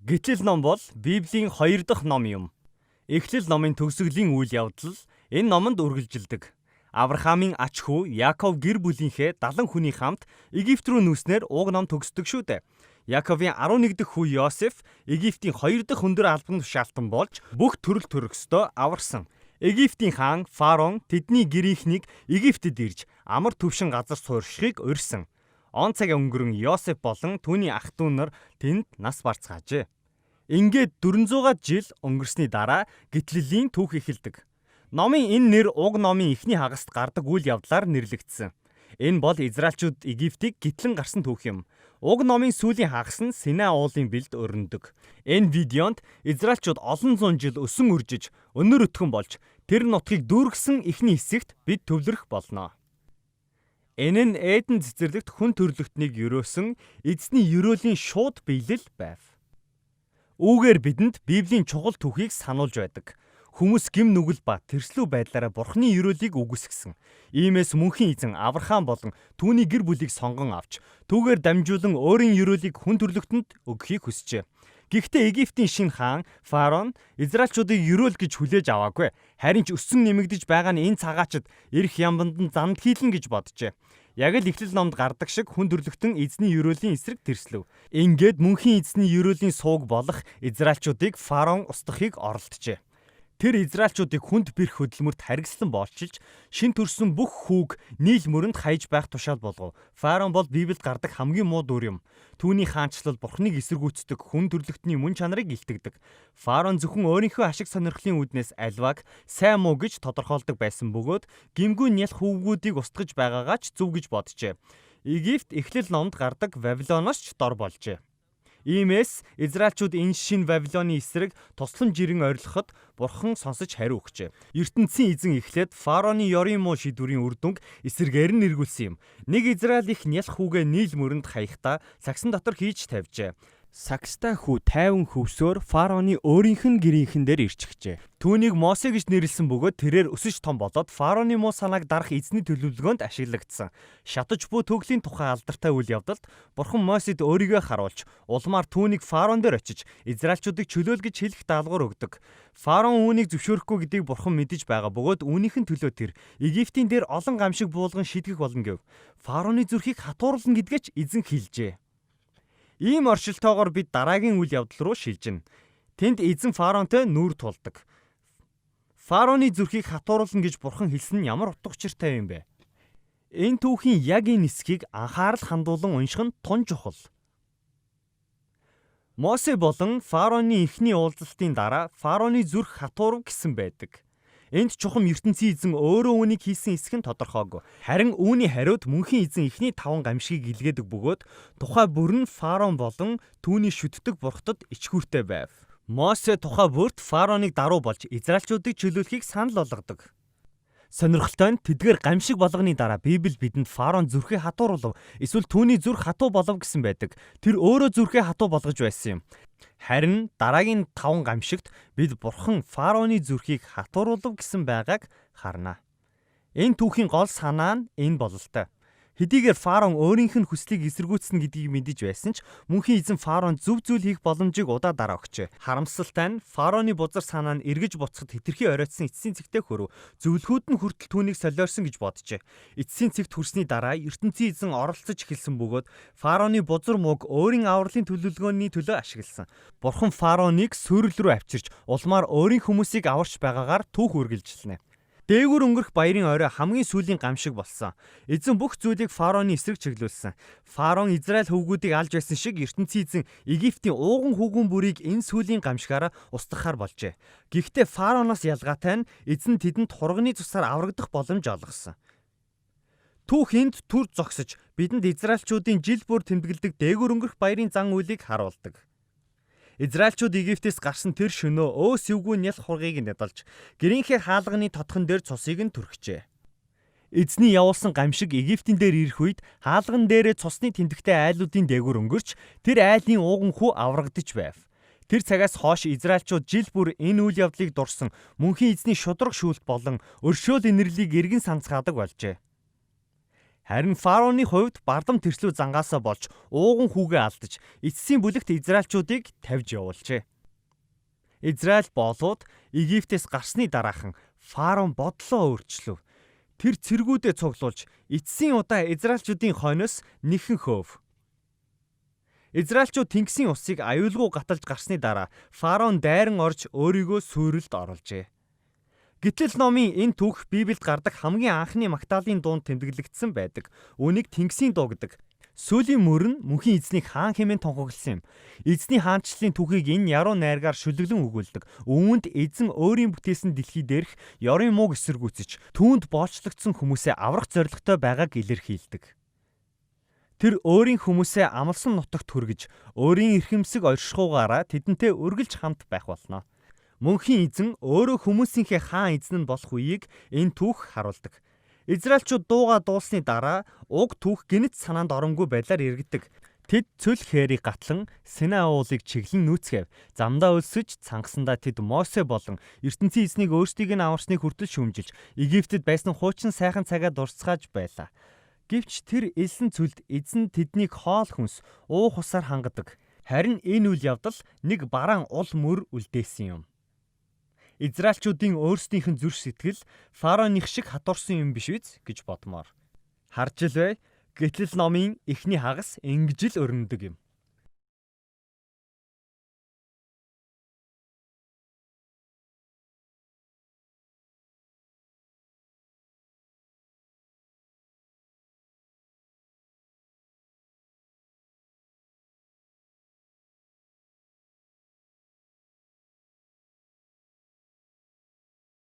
Гэтэл ном бол Библийн хоёр дахь ном юм. Эхлэл номын төгсгөлийн үйл явдал энэ номонд үргэлжилдэг. Авраамийн ач хүү Яаков гэр бүлийнхээ 70 хүний хамт Египт рүү нүүснээр уг ном төгсдөг шүү дээ. Яаковын 11 дахь хүү Йосеф Египтийн хоёр дахь өндөр албан тушаалтан болж бүх төрөл төрөстөө аварсан. Египтийн хаан Фараон тэдний гэрийнхнийг Египтэд ирж амар түвшин газар суурьшихыг урьсан. Он цаг өнгөрөн Йосеф болон түүний ах дүү нар тэнд нас барцгаажээ. Ингээд 400-аад жил өнгөрсний дараа гитлэлийн түүх эхэлдэг. Номын энэ нэр уг номын эхний хагаст гардаг үйл явдлаар нэрлэгдсэн. Энэ бол Израильчууд Египтийг гитлэн гарсан түүх юм. Уг номын сүүлийн хагас нь Синай уулын бэлд өрнөдөг. Энэ видеонд Израильчууд олон зуун жил өсөн үржиж, өнөр өтгөн болж тэр нутгийг дүүргэсэн эхний хэсэгт бид төвлөрөх болно. Энэ нь Эден цэцэрлэгт хүн төрлөختнийг ерөөсөн эзний ерөөлийн шууд биелэл байв. Үүгээр бидэнд Библийн чухал түүхийг сануулж байдаг. Хүмүүс гэм нүгэл ба тэрслүү байдлаараа Бурхны ерөөлийг үгүйсгэсэн. Иймээс мөнхийн эзэн Авраам болон түүний гэр бүлийг сонгон авч түүгээр дамжуулан өөрийн ерөөлийг хүн төрлөختөнд өгөхийг хүсжээ. Гэхдээ Египтийн шинэ хаан Фараон Израильчуудыг ерөөл гэж хүлээж аваагүй. Харин ч өссөн нэмэгдэж байгаа нь энэ цагаачид эрх ямбанд нь занд хийлнэ гэж боджээ. Яг л Эхлэл номд гардаг шиг хүн төрлөختөн эзний ерөөлийн эсрэг тэрслэв. Ингээд мөнхийн эзний ерөөлийн сууг болох Израильчуудыг фараон устгахыг оролджээ. Тэр Израильчуудыг хүнд бэрх хөдөлмөрт харгислан боолчилж, шин төрсөн бүх хүүг Нил мөрөнд хаяж байх тушаал болгов. Фараон бол Библиэд гардаг хамгийн муу дүр юм. Түүний хаанчлал Бурхныг эсэргүүцдэг хүн төрлөختний мөн чанарыг илтгэдэг. Фараон зөвхөн өөрийнхөө ашиг сонирхлын үүднээс аливааг сайн муу гэж тодорхойлдог байсан бөгөөд гэмгүй нялх хөвгүүдийг устгаж байгаагаа ч зөв гэж боджээ. Египт Эхлэл номд гардаг Вавилоноос ч дор болжээ. Иймээс Израильчууд энэ шинэ Вавилоны эсрэг тусламж ирэн орилоход Бурхан сонсож хариу өгчээ. ертөнцийн эзэн эхлээд Фараоны ёрын муу шийдвэрийн үр дүнг эсрэгээр нь эргүүлсэн юм. Нэг Израиль их нялх хүүгээ Нил мөрөнд хаяхдаа сагсан дотор хийж тавьжээ. Сагстай хүү 50 хөвсөөр фараоны өөрийнх нь гэрийнхэн дээр ирчихжээ. Түүнийг Мосе гэж нэрлэсэн бөгөөд тэрээр өсөж том болоод фараоны муу санааг дарах эзний төлөвлөгөөнд ашиглагдсан. Шатаж буй төглийн тухай алдартай үйл явдалд Бурхан Мосед өөрийгөө харуулж, улмаар түүнийг фараон дээр очиж Израильчуудыг чөлөөл гэж хэлэх даалгавар өгдөг. Фараон үүнийг зөвшөөрөхгүй гэдгийг Бурхан мэдэж байгаа бөгөөд үүнийх нь төлөө тэр Египтийн дээр олон гамшиг буулган шийтгэх болно гэв. Фараоны зүрхийг хатуурлана гэдгээ ч эзэн хэлжээ. Ийм оршилтоогоор бид дараагийн үйл явдал руу шилжинэ. Тэнд эзэн фараонтой нүүр тулдаг. Фараоны зүрхийг хатууруулна гэж бурхан хэлсэн нь ямар утга учиртай юм бэ? Энэ түүхийн яг энэ хэсгийг анхаарал хандуулан унших нь тун чухал. Мосе болон фараоны эхний уулзалтын дараа фараоны зүрх хатуурв гэсэн байдаг. Энд чухам ертөнцийн эзэн өөрөө үүнийг хийсэн эсэх нь тодорхойгүй. Харин үүний хариуд мөнхийн эзэн эхний таван гамшигыг илгээдэг бөгөөд тухай бүр нь фараон болон түүний шүтдэг бурхтад ичгүүртэй байв. Мосе тухай бүрт фараоныг даруй болж израильчуудыг чөлөөлөхийг санал болгодог. Сонирхолтой нь тэдгээр гамшиг болгоны дараа Библи бидэнд фараон зүрхээ хатууруулав эсвэл түүний зүрх хатуу болов гэсэн байдаг. Тэр өөрөө зүрхээ хатуу болгож байсан юм. Харин дараагийн таван гамшигт бид бурхан фараоны зүрхийг хатууруулав гэсэн байгааг харна. Энэ түүхийн гол санаа нь энэ бололтой. Хэдийгээр фараон өөрийнх нь хүслийг эсэргүүцнэ гэдгийг мэдэж байсан ч мөнхийн эзэн фараон зөв зүйл хийх боломжийг удаа дараа өгчээ. Харамсалтай нь фараоны бузар санаа нь эргэж буцахад хэтэрхий оройтсон эцсийн цэгтээ хөрөв. Зөвлөхүүд нь хүртэл түүнийг солиорсон гэж боджээ. Эцсийн цэгт хүрсний дараа ертөнцийн эзэн оролцож эхэлсэн бөгөөд фараоны бузар мууг өөрийн авралын төлөвлөгөөний төлөө ашигласан. Бурхан фараоныг сүрэл рүү авчирч улмаар өөрийн хүмүүсийг аварч байгаагаар түүх үргэлжилнэ. Дээгүүр өнгөрөх баярын орой хамгийн сүүлийн гамшиг болсон. Эзэн бүх зүйлийг фараоны эсрэг чиглүүлсэн. Фараон Израиль хөвгүүдийг алж байсан шиг ертөнцийн эзэн Египтийн ууган хүүгүн бүрийг энэ сүүлийн гамшигаараа устгахаар болжээ. Гэхдээ фараоноос ялгаатай нь эзэн тэдэнд хурганы цусаар аврагдах боломж олгосон. Түүх энд түр зогсож бидэнд Израильчуудын жил бүр тэмдэглэдэг дээгүүр өнгөрөх баярын зан үйлийг харуулдаг. Израильчууд Египтээс гарсан тэр шөнөө өөс эвгүй нялх хургийг нядалж гэрийнхээ хаалганы тодхон дээр цусыг нь түрхжээ. Эзний явуулсан гамшиг Египтийн дээр ирэх үед хаалган дээрээ цусны тэмдэгтэй айлуудын дээгүүр өнгөрч тэр айлын ууган хүү аврагдаж байв. Тэр цагаас хойш Израильчууд жил бүр энэ үйл явдлыг дурсан мөнхийн эзний шударга шүүлт болон өршөөл инэрлийг эргэн санацгаадаг болжээ. Харин фараоны хувьд бардам тэрслүү зангаасаа болж ууган хүүгээ алдаж эцсийн бүлэгт израильчуудыг тавьж явуулжээ. Израиль боолууд Египтээс гарсны дараахан фараон бодлоо өөрчлөв. Тэр цэргүүдээ цуглуулж эцсийн удаа израильчуудын хойноос нэхэн хөөв. Израильчууд тэнгисийн усыг аюулгүй гаталж гарсны дараа фараон дайран орж өөрийгөө сүйрэлд оруулжээ. Гэтэл номын энэ түүх Библиэд гардаг хамгийн анхны магтаалын дуунд тэмдэглэгдсэн байдаг. Үүнийг Тэнгисийн дуу гэдэг. Сүүлийн мөр нь мөнхийн эзнийг хаан хэмээн тунхагласан юм. Эзний хаанчлалын түүхийг энэ яруу найргаар шүлэглэн өгүүлдэг. Үүнд эзэн өөрийн бүтээсэн дэлхий дээрх ёрын мууг эсэргүүцэж, түүнд боолчлогдсон хүмүүсээ аврах зорилготой байгааг илэрхийлдэг. Тэр өөрийн хүмүүсээ амласан нутагт хүргэж, өөрийн эрхэмсэг оршихугаараа тэдэнтэй үргэлж хамт байх болно. Мөнхийн эзэн өөрөө хүмүүсийнхээ хаан эзэн нь болох үеийг энэ түүх харуулдаг. Израильчууд дуугаа дуулсны дараа уг түүх гэнэт санаанд оромгүй байдлаар эргэдэг. Тэд цөл хээрийг гатлан Синай уулыг чиглэн нүүцгээв. Замдаа өлсөж цангасандаа тэд Мосе болон ертөнцийн эзнийг өөрсдийг нь аварсныг хүртэл шүүмжилж Египтэд байсан хуучин сайхан цагаа дурсгааж байлаа. Гэвч тэр элсэн цөлд эзэн тэднийг хоол хүнс, уух усаар хангадаг. Харин энэ үйл явдал нэг бараан ул мөр үлдээсэн юм. Израильчуудын өөрсдийнх нь зүрх сэтгэл фараоных шиг хатуурсан юм биш биз гэж бодмоор. Харж л бай. Гэтэл номын эхний хагас ингэж л өрнөдөг юм.